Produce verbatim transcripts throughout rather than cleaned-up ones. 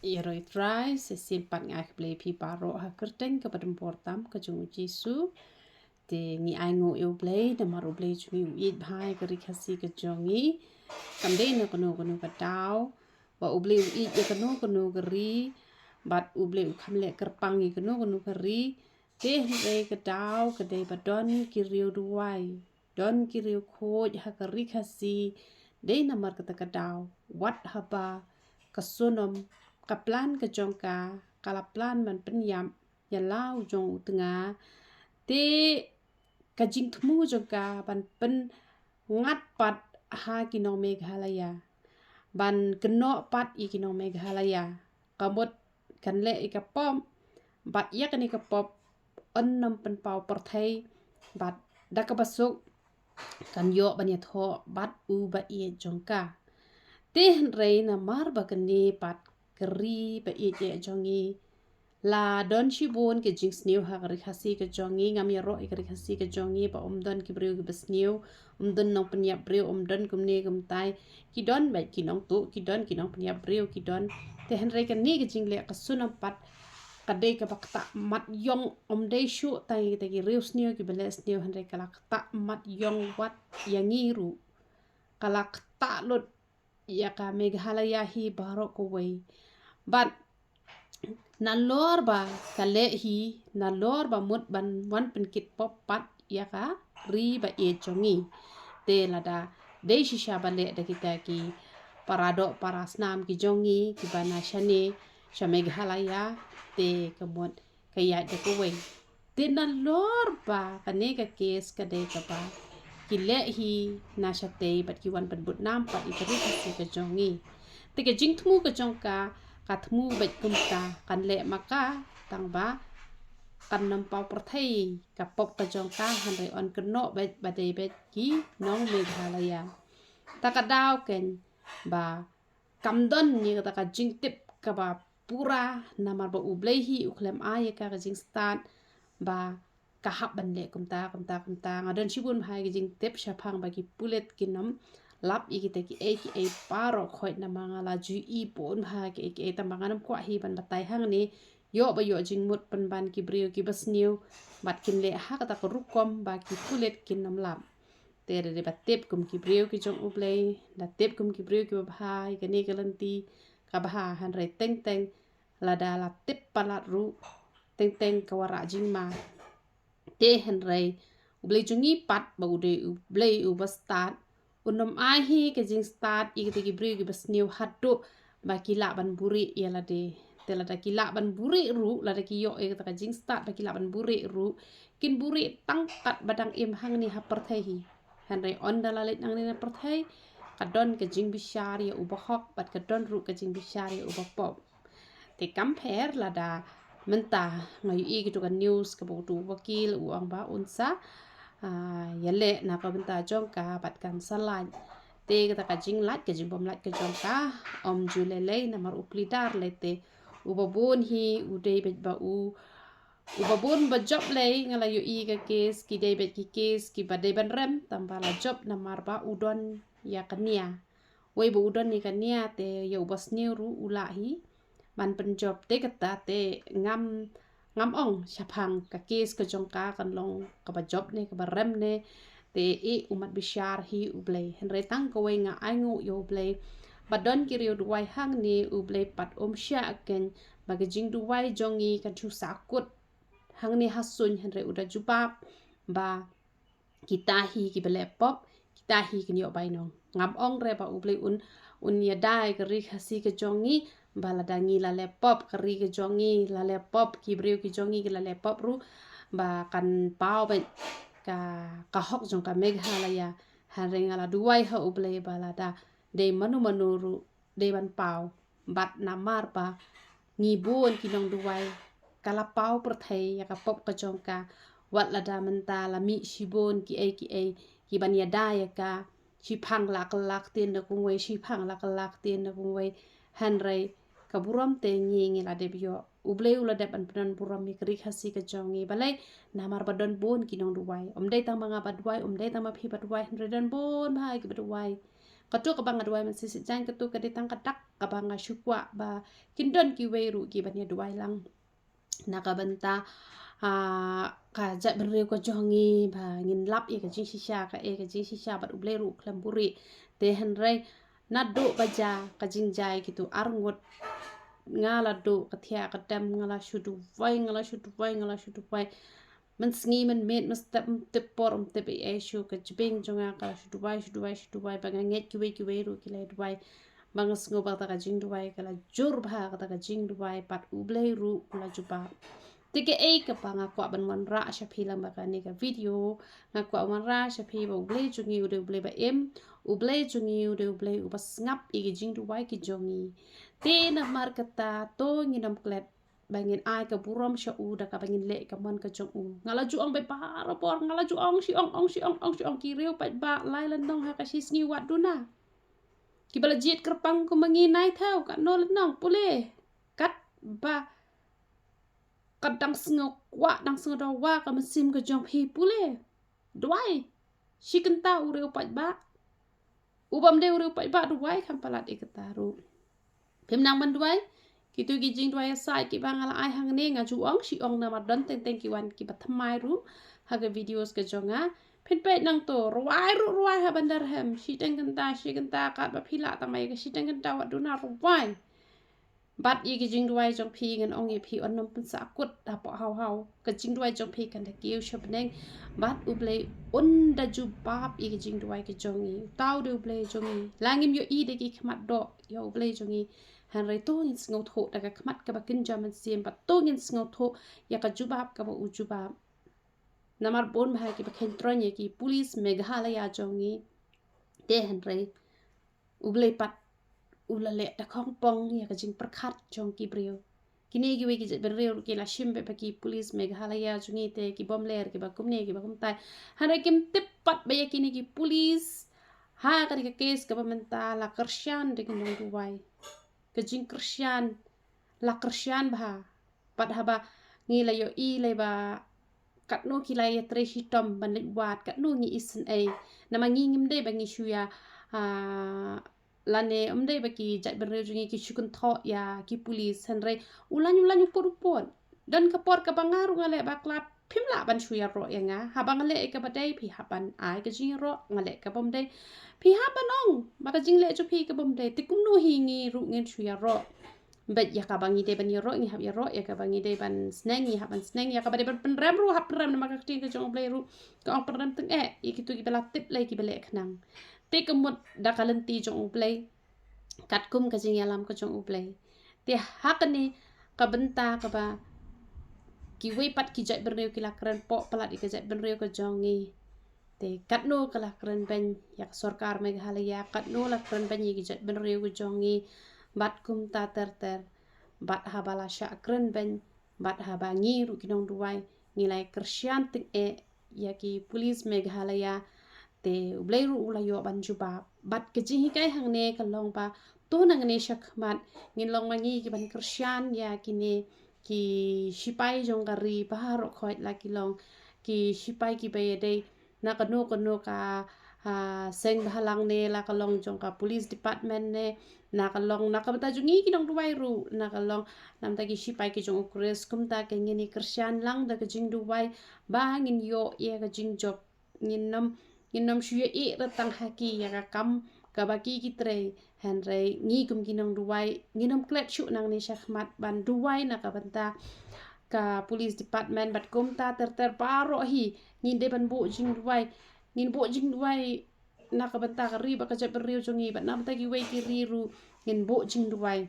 Ïaroh ïa U Trai, sa shisien pat nga ai khublei ïa phi baroh ha ka kyrteng kaba donbor tam ka jong U Jisu. Te ngi ainguh ïa U Blei namar U Blei jong ngi u ïeit bha ïa ka Ri Khasi ka jong ngi. Kam dei na kano kano ka daw ba U Blei u ïeit ïa kano kano ka ri, bad U Blei u kham leh kyrpang ïa kano kano ka ri. Te hynrei ka daw ka dei ba don ki riew duwai, don ki riew khuid ha ka Ri Khasi. Dei namar kata ka daw, wat haba ka snam, ka plan ka jong ka, ka la plan ban pynïap ïa la u jong u tnga. Te ka jingthmu jong ka ban pynngat pat ha ki nong Meghalaya, ban kynnoh pat ïa ki nong Meghalaya. Ka mut kan leh ïa ka pop, bad ïa kane ka pop yn ym pynpaw pyrthei, bad da kaba suk kan ïoh ban ïathoh bad u ba ïeit jong ka. Te hynrei namar ba kane pat ka ri ba ïeit jong ngi, la don shibun ka jingsniew ha ka Ri Khasi ka jong ngi. Ngam ïaroh ïa ka Ri Khasi ka jong ngi ba ym don ki briew kiba sniew, ym don nongpynïap briew, ym don kumne kumtai. Ki don bad ki nongtuh, ki don ki nongpynïap briew, ki don. Te hynrei kane ka jingleh ka snam pat ka dei kaba ktah mat ïong, ym dei shuh tang ïa kita ki riew sniew kiba leh sniew, hynrei ka la ktah mat ïong wat ïa ngi ruh. Ka la ktah lut ïa ka Meghalaya hi baroh kawei. Bad nalor ba ka leh hi, nalor ba mut ban wan pynkit pop pat ïa ka ri ba ïeit jong ngi. Te lada dei shisha ba leh da kita ki para doh para snam ki jong ngi kiba na shane sha Meghalaya, te ka mut ka ïaid da kawei. Te nalor ba kane ka case ka dei kaba ki leh hi na shatei bad ki wan pynbud nam pat ïa ka Ri Khasi ka jong ngi. Te ka jingthmu ka jong ka, ka thmu bad kumta, kan leh ma ka tang ba kan ym paw pyrthei ka pop ka jong ka, hynrei yn kynnoh bad ba dei bad ki nong Meghalaya. Ta ka daw kein ba kam don ïa kata ka jingtip kaba pura, namar ba U Blei hi u khlem ai ïa ka ka jingstad ba ka hap ban leh kumta kumta kumta. Nga don shibun bha ïa ka jingtip shaphang ba ki pulit kin ym lap ïa kita kiei kiei baroh khoit, namar nga la ju i bun bha kiei kiei, tang ba ngan ym kwah hi ban batai hangne. Ïoh ba ïoh jingmut pynban ki briew kiba sniew bad kin leh ha kata ka rukom ba ki pulit kin ym lap. Te da dei ba tip kum ki briew ki jong U Blei, da tip kum ki briew kiba bha ïa kane ka lynti ka bha, hynrei teng teng lada la tip palat ruh, teng teng ka wanrah jingma. Te hynrei U Blei jong ngi pat ba u dei U Blei uba stad, un ym ai hi ka jingstad ïa kita ki briew kiba sniew haduh ba ki lah ban buhrieh ïa lade. Te lada ki lah ban buhrieh ruh, lada ki ïoh ïa kata ka jingstad ba ki lah ban buhrieh ruh, kin buhrieh tang kat ba dang im hangne ha pyrthei hi. Hynrei ynda la leit nangne na pyrthei, ka don ka jingbishar ïa uba hok bad ka don ruh ka jingbishar ïa uba pop. Te kam pher lada mynta nga ïohi kito ka news kaba uto u wakil u ong ba un sa, ah, ïaleh na ka bynta jong ka bad kan sa lait. Te kata ka jinglait, ka jingbym lait ka jong ka, ym ju lei lei namar u pleader lei te. Uba bun hi u dei beit ba u, uba bun ba jop lei, nga la ïohi ka case, ki dei beit ki case kiba dei ban rem, tang ba la jop namar ba u don ïa ka nia. Wei ba u don ïa ka nia te ïa uba sniew ruh u lah hi ban pynjop. Te kata te ngam, ngam ong shaphang ka case ka jong ka kan long kaba jop ne kaba rem ne. Te i u mat bishar hi U Blei. Hynrei tang kawei nga ainguh ïa U Blei ba don ki riew duwai hangne, U Blei pat um shah kein ba ka jingduwai jong ngi kan shu sahkut hangne ha suiñ, hynrei u da jubab ba kita hi kiba leh pop, kita hi kin ïoh bainong. Ngam ong re ba U Blei un, un ïada ïa ka Ri Khasi ka jong ngi, ba lada ngi la leh pop, ka ri ka jong ngi la leh pop, ki briew ki jong ngi ki la leh pop ruh, ba kan paw beit ka, ka hok jong ka Meghalaya. Hynrei nga la duwai ha U Blei ba lada dei mano mano ruh dei ban paw. Bad namar ba ngi bun ki nongduwai, ka la paw pyrthei ïa ka pop ka jong ka. Wat lada mynta la mih shibun kiei kiei kiban ïada ïa ka, shiphang lak lak tien na kumwei, shiphang lak lak tien na kumwei. Hynrei ka burom te ngi, ngi la dep ïoh. U Blei u la dep ban pynban burom ïa ka Ri Khasi ka jong ngi. Balei? Namar ba don bun ki nongduwai. Ym dei tang ba nga ba duwai, ym dei tang ba phi ba duwai, hynrei don bun bha kiba duwai. Kato kaba nga duwai mynshisha jaiñ, kato ka dei tang ka dak kaba nga shu kwah ba kin don kiwei ruh kiban ïa duwai lang. Na ka bynta, ah, ka jaitbynriew ka jong ngi, ba ngin lap ïa ka jingshisha, ka e ka jingshisha bad U Blei ruh u khlem buhrieh. Te hynrei naduh ba jia ka jingjia ïa kitu arngut, nga la duh ka thiah ka dem, nga la shu duwai, nga la shu duwai, nga la shu duwai. Mynsngi mynmiet, mynstep, ym tip por, ym tip ei ei, shu ka jingbiang jong nga ka la shu duwai, shu duwai, shu duwai, ba nga ngeit kiwei kiwei ruh ki la duwai. Ba nga sngew ba kata ka jingduwai ka la jur bha, kata ka jingduwai bad U Blei ruh u la jubab. Te kaei kaba nga kwah ban wanrah sha phi lyngba kane ka video, nga kwah wanrah sha phi ba U Blei jong ngi u dei U Blei ba im, U Blei jong ngi u dei U Blei uba sngap ïa ki jingduwai ki jong ngi. Te namar kata to ngin ym klet ba ngin ai ka burom sha u da kaba ngin leh ka mon ka jong u. Nga la ju ong bad barabor, nga la ju ong shi ong, ong shi ong, ong shi ong, ki riew paidbah lai lynnong ha ka shisngi wat duna. Kiba la jied kyrpang kum ma ngi nai thaw, katno lynnong pule. Katba ka dang sngew kwah, dang sngew dawa ka mynsiem ka jong phi pule. Duwai. Shi kynta u riew paidbah. U bym dei u riew paidbah duwai kham palat ïa kata ruh. Phim nang ban duwai. Kitu ki jingduwai ïa said kiba nga la ai hangne, nga ju ong shi ong namar don teng teng ki wan kiba thymmai ruh ha ka videos ka jong nga. Phin peit nangto, rwai ruh rwai ha ban da rhem, shiteng kynta, shi kynta, katba phi lah tang ma ïa ka shiteng kynta wat duna, rwai. Bad ïa ki jingduwai jong phi, ngan ong ïa phi, yn nym pynsakut hapoh haw haw. Ka jingduwai jong phi kan da kiew sha bneng, bad U Blei un da jubab ïa ki jingduwai ki jong ngi. Uta u dei U Blei jong ngi. La ngim ïohi da ki khmat doh ïa U Blei jong ngi, hynrei to ngin sngewthuh da ka khmat kaba kynja mynsiem, bad to ngin sngewthuh ïa ka jubab kaba u jubab. Namar bun bha kiba khein troiñ ïa ki pulit Meghalaya jong ngi. Te hynrei U Blei pat u la leh da khongpong ïa ka jingpyrkhat jong ki briew. Kine kiwei ki jaitbynriew ki la shim beit ba ki pulit Meghalaya jong ngi te ki bym ler, kiba kumne kiba kumtai. Hynrei kim tip pat ba ïa kine ki pulit ha kane ka case kaba mynta la kyrshan da ki nongduwai. Ka jingkyrshan, la kyrshan bha. Bad haba ngi la ïohi lei ba katno ki la ïatrei shitom ban leit wad, katno ngi isynei. Namar ngi ngim dei ba ngi shu ïa, ah, lane ym dei ba ki jaitbynriew jong ngi ki shu kynthoh ïa ki pulit, hynrei u laiñ u laiñ, u pud u pud. Don ka por kaba nga ruh nga leh bakla, phim lah ban shu ïaroh ïa nga. Haba nga leh ïa kaba dei, phi hap ban ai ka jingïaroh, nga leh kaba ym dei, phi hap ban ong ba ka jingleh jong phi kaba ym dei. Te kumno hi ngi ruh ngin shu ïaroh? Bad ïa kaba ngi dei ban ïaroh ngi hap ïaroh, ïa kaba ngi dei ban sneng ngi hap ban sneng, ïa kaba dei ban pynrem ruh hap pynrem, namar ka ktien ka jong U Blei ruh ka ong pynrem tyngeh ïa kito kiba la tip lei kiba leh khnang. Te ka mut da ka lynti jong U Blei, katkum ka jingïalam ka jong U Blei. Te ha kane ka bynta kaba kiwei pat ki jaitbynriew ki la kren poh palat ïa ka jaitbynriew ka jong ngi. Te katno ka la kren beiñ ïa ka sorkar Meghalaya, katno la kren beiñ ïa ki jaitbynriew ka jong ngi, bad kumta ter ter. Bad haba la shah kren beiñ, bad haba ngi ruh ki nongduwai ngi la ïa kyrshan tyngeh ïa ki pulit Meghalaya, te U Blei ruh u la ïoh ban jubab. Bad ka jinghikai hangne ka long ba to nangne shakhmat ngin long ma ngi kiban kyrshan ïa kine ki shipai jong ka ri baroh khoit, la ki long ki shipai kiba ïadei na kano kano ka, ah, seng bhalang ne, la ka long jong ka police department ne, na ka long na ka bynta jong ngi ki nongduwai ruh, na ka long na bynta ki shipai ki jong U Khrist. Kumta ka ngin ïa kyrshan lang da ka jingduwai ba ngin ïoh ïa ka jingjop. Ngin nym, ngin nym shu ïa ïeh re tang ha ki ïa ka kam kaba ki ki trei. Hynrei ngi kum ki nongduwai ngin nym klet shuh nangne shakhmat ban duwai na ka bynta ka police department bad kumta ter ter baroh hi. Ngin dei ban buh jingduwai, ngin buh jingduwai na ka bynta ka ri bad ka jaitbynriew jong ngi, bad na bynta kiwei ki ri ruh ngin buh jingduwai.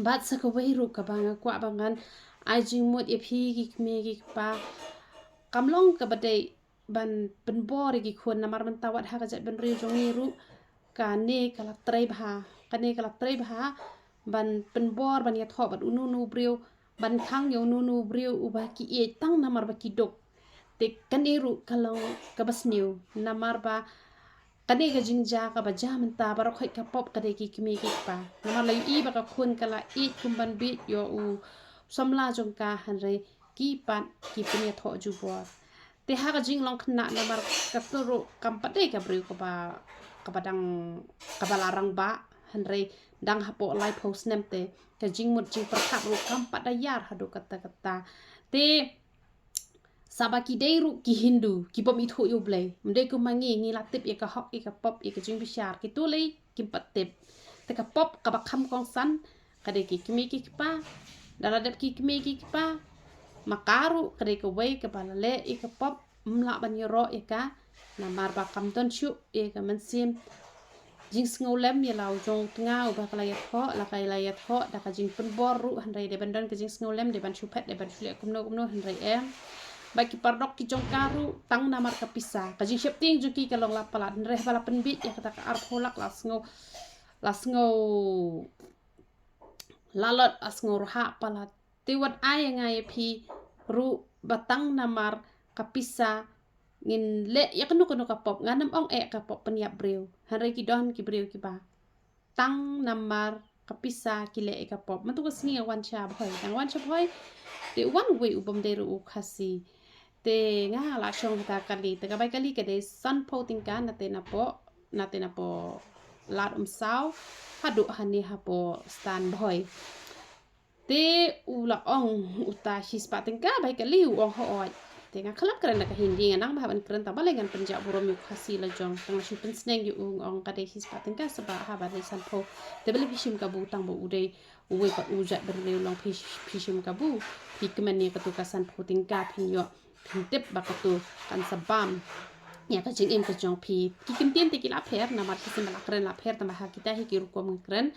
Bad sa kawei ruh kaba nga kwah ba ngan ai jingmut ïa phi ki kmie ki kpa, kam long kaba dei ban pynbor ïa ki khun, namar mynta wat ha ka jaitbynriew jong ngi ruh kane ka la trei bha, kane ka la trei bha ban pynbor, ban ïathoh bad uno uno u briew, ban khang ïa uno uno u briew uba ki ïeit tang namar ba ki duk. Te kane ruh ka long kaba sniew, namar ba kane ka jingjia kaba jia mynta baroh khoit ka pop ka dei ki kmie ki kpa. Namar la ïohi ba ka khun ka la ïeit kum ban bieit ïa u samla jong ka, hynrei ki pat ki pynïathoh jubor. Te ha ka jinglong khynnah, namar kato ruh kam pat dei ka briew kaba kaba dang, kaba la rangbah, hynrei dang hapoh laiphew snem te ka jingmut jingpyrkhat ruh kam pat da ïar haduh katta katta. Te sa ba ki dei ruh ki Hindu, ki bym ithuh ïa U Blei. Ym dei kum ma ngi, ngi la tip ïa ka hok, ïa ka pop, ïa ka jingbishar. Kito lei kim pat tip. Te ka pop kaba kham kongsan ka dei ki kmie ki kpa. Da la dep ki kmie ki kpa, ma ka ruh ka dei kawei kaba la leh ïa ka pop, ym lah ban ïaroh ïa ka. Namar ba kam don shuh ïa ka mynsiem jingsngewlem ïa la u jong u tnga uba ka la ïathoh, la ka la ïathoh da ka jingpynbor ruh, hynrei dei ban don ka jingsngewlem, dei ban shu phet, dei ban shu leh kumno kumno, hynrei em. Ba ki paralok ki jong ka ruh tang namar ka pisa, ka jingsheptieng jong ki ka long la palat, hynrei haba la pynbieit ïa kata ka arphew lak, la sngew, la sngew lalot, la sngew rhah palat. Te wat ai ïa nga ïa phi ruh ba tang namar ka pisa ngin leh ïa kano kano ka pop. Ngan ym ong eh ka pop pynïap briew, hynrei ki don ki briew kiba tang namar ka pisa ki leh ïa ka pop. Mynta ka sngi nga wan sha Bhoi, dang wan sha Bhoi, te wan uwei u bym dei ruh u Khasi. Te nga la shong ha ka kali, te ka bai kali ka dei sanphew tyngka na te na poh, na te na poh Lad Umsaw haduh hangne hapoh Stan Bhoi. Te u la ong uta shispah tyngka bai kali, u ong hooid. Te nga khlem kren da ka Hindi, nga nang ba hap ban kren, tang balei ngan pynjah burom ïa u Khasi la jong. Tang la shu pynsneng ïa u, nga ong ka dei shispah tyngka, sbah haba dei sanphew. Te balei phi shim kabu, tang ba u dei uwei pat u jait bynriew, long phi, phi shim kabu. Phi kmen ïa katu ka sanphew tyngka, phin ïoh, phin tip ba katu kan sa bam ïa ka jingim ka jong phi. Ki kyntien te ki la pher, namar shisien ba la kren la pher, tang ba ha kita hi ki rukom nga kren.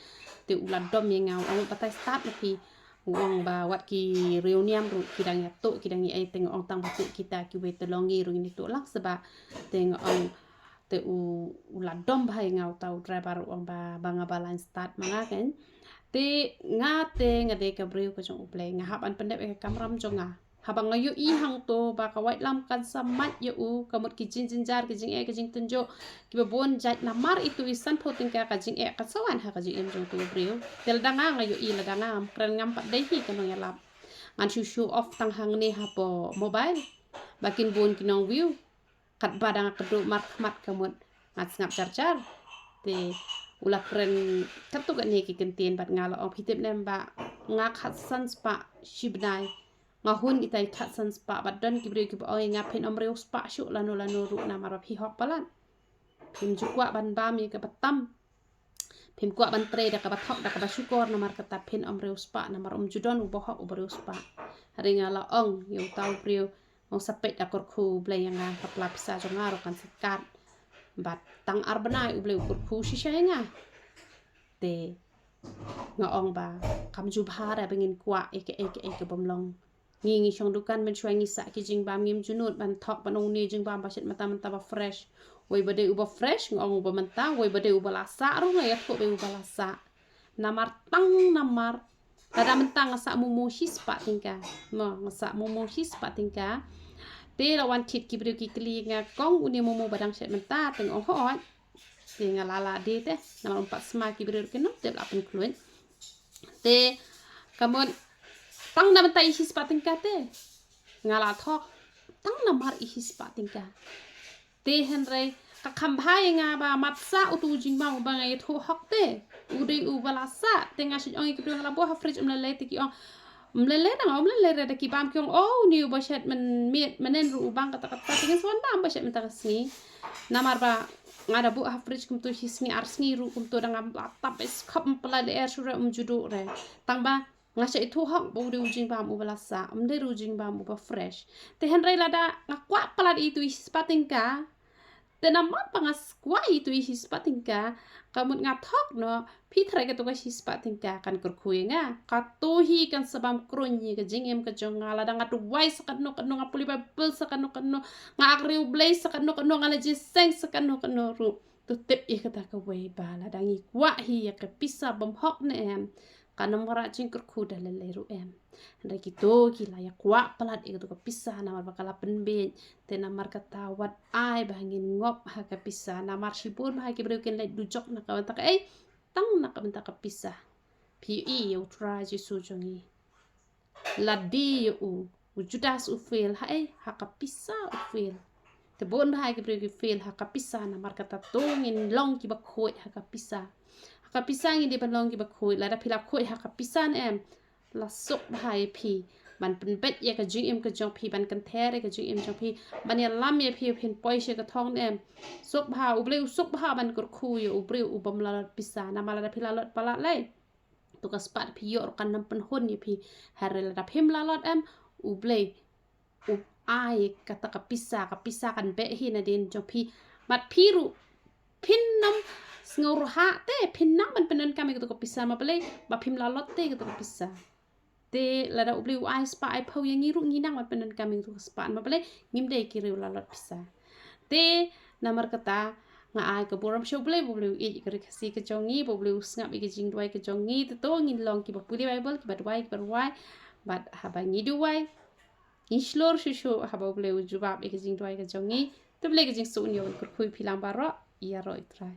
Te u la dom ïa nga, u ong batai start na phi. U ong ba wat ki riewniam ruh ki dang ïa tuh, ki dang ïa ei, te nga ong tang ba tuh kita kiwei, te long ngi ruh ngin tuh lang sbah. Te nga ong, te u, u la dom bha ïa nga uta u driver, u ong ba, ba nga ba lain start ma nga kein. Te nga te nga dei ka briew ka jong U Blei, nga hap ban pyndep ïa ka kamram jong nga. Haba nga ïohi hangto ba ka waitlam kan sa mait ïa u, ka mut ki jingjynjar, ki jingeh, ki jingtynjuh kiba bun jait, namar itu i sanphew tyngka ka jingeh kan sa wan ha ka jingim jong utu u briew. Te lada nga, nga ïohi lada nga, ngam kren, ngam pat dei hi ka nongïalap. Ngan shu show off tang hangne hapoh mobile ba kin bun ki nong view. Katba dang nga kduh markhmat ka mut ngat sngap jar jar. Te u la kren katto katne ki kyntien bad nga, la ong, phi tip ne em ba nga khatsan spah shi bnai, nga hun itai khatsan spah, bad don ki briew kiba ong ïa nga phin ym riewspah shuh lano lano ruh namar ba phi hok palat. Phim ju kwah ban bam ïa kaba tam. Phim kwah ban trei da kaba thok, da kaba shukor, namar kata phin ym riewspah, namar ym ju don uba hok uba riewspah. Hynrei nga la ong ïa uta u briew, ong sa peit da kyrkhu U Blei ïa nga, ka pla pisa jong nga ruh kan sa kat. Bad tang ar bnai U Blei u kyrkhu shisha ïa nga. Te nga ong ba kam ju bha re ba ngin kwah ïa kaei kaei ka bym long. Ngi, ngi shong dukan mynshuwa ngi sah ki jingbam, ngim ju nud ban thok ban ong une jingbam ba shet mynta mynta ba fresh. Wei ba dei uba fresh nga ong uba mynta, wei ba dei uba la sah ruh nga ïathuh ba uba la sah. Namar tang namar lada mynta nga sah momo shispah tyngka. Mo, nga sah momo shispah tyngka. Te la wan thied ki briew ki kylli nga, kong, une momo ba dang shet mynta? Te nga ong hooid. Te nga la lah die te, namar ym pat sma ki briew ruh, ki nongtip la pynkhluit. Te ka mut tang na bynta i shispah tyngka te nga la thok, tang namar i shispah tyngka. Te hynrei ka kham bha ïa nga ba mat sah utu u jingbam uba nga ïathuh hok te, u dei uba la sah. Te nga shu ong ïa ki briew, nga la buh ha fridge, ym lei lei. Te ki ong ym lei lei, dang ym lei lei re, da ki bam ki ong, oh, une uba shet mynmiet mynnin ruh u bang kata kata. Te ngin sa wan bam ba shet mynta ka sngi. Namar ba nga da buh ha fridge kumto shi sngi ar sngi ruh kumto, da ngam la tap ba i skhop, ym pynlait lyer shuh re, ym ju duh re. Tang ba nga shah ithuh hok ba u dei u jingbam uba la sah, ym dei ruh u jingbam uba fresh. Te hynrei lada nga kwah palat ïa itu i shispah tyngka, te namar ba nga kwah ïa itu i shispah tyngka, ka mut nga thok noh. Phi tharai katu ka shispah tyngka kan kyrkhu ïa nga? Katu hi kan sa bam kruiñ ïa ka jingim ka jong nga. Lada nga duwai sa katno katno, nga pule Baibl sa katno katno, nga akriewblei sa katno katno, nga la jingïaseng sa katno katno ruh, to tip ïa kata kawei ba lada ngi kwah hi ïa ka pisa bymhok ne em, kan ym wanrah jingkyrkhu da lei lei ruh em. Hynrei kito ki la ïa kwah palat ïa katu ka pisa namar ba ka la pynbieit. Te namar kata wat ai ba ngin ngop ha ka pisa, namar shibun ba ha ki briew kin leit dujok na ka bynta kaei? Tang na ka bynta ka pisa. Phi ïohi ïa u Trai Jisu jong ngi, la die ïa u, u Judas u fail, haei? Ha ka pisa u fail. Te bun bha ïa ki briew ki fail ha ka pisa, namar kata to ngin long kiba khuid ha ka pisa. Ha ka pisa ngin dei ban long kiba khuid. Lada phi la khuid ha ka pisa ne em, la suk bha ïa phi ban pynbeit ïa ka jingim ka jong phi, ban kynther ïa ka jingim jong phi, ban ïalam ïa phi phin poi sha ka thong ne em. Suk bha, U Blei u suk bha ban kyrkhu ïa u briew u bym la lot pisa. Namar lada phi la lot palat lei, to ka spah phi ïoh ruh kan ym pynhun ïa phi. Hynrei lada phim la lot em, U Blei u ai kata ka pisa, ka pisa kan beh hi nadien jong phi. Bad phi ruh phin ym sngew ruh ha te phin nang ban pyndonkam ïa kato ka pisa, ma balei, ba phim la lot te kato ka pisa. Te lada U Blei u ai spah ai phew ïa ngi ruh ngi nang ban pyndonkam ïa kato ka spah, ma balei, ngim dei ki briew la lot pisa. Te namar kata nga ai ka burom sha U Blei, U Blei u ïeit ïa ka ri Khasi ka jong ngi, ba U Blei u sngap ïa ka jingduwai ka jong ngi. Te to ngin long kiba pule Baibl, kiba duwai, kiba rwai. Bad haba ngi duwai, ngi shlur shuh shuh haba U Blei u jubab ïa ka jingduwai ka jong ngi. Te U Blei ka jingkyrkhu un ïa u kyrkhu ïa phi lang baroh, ïaroh ïa U Trai.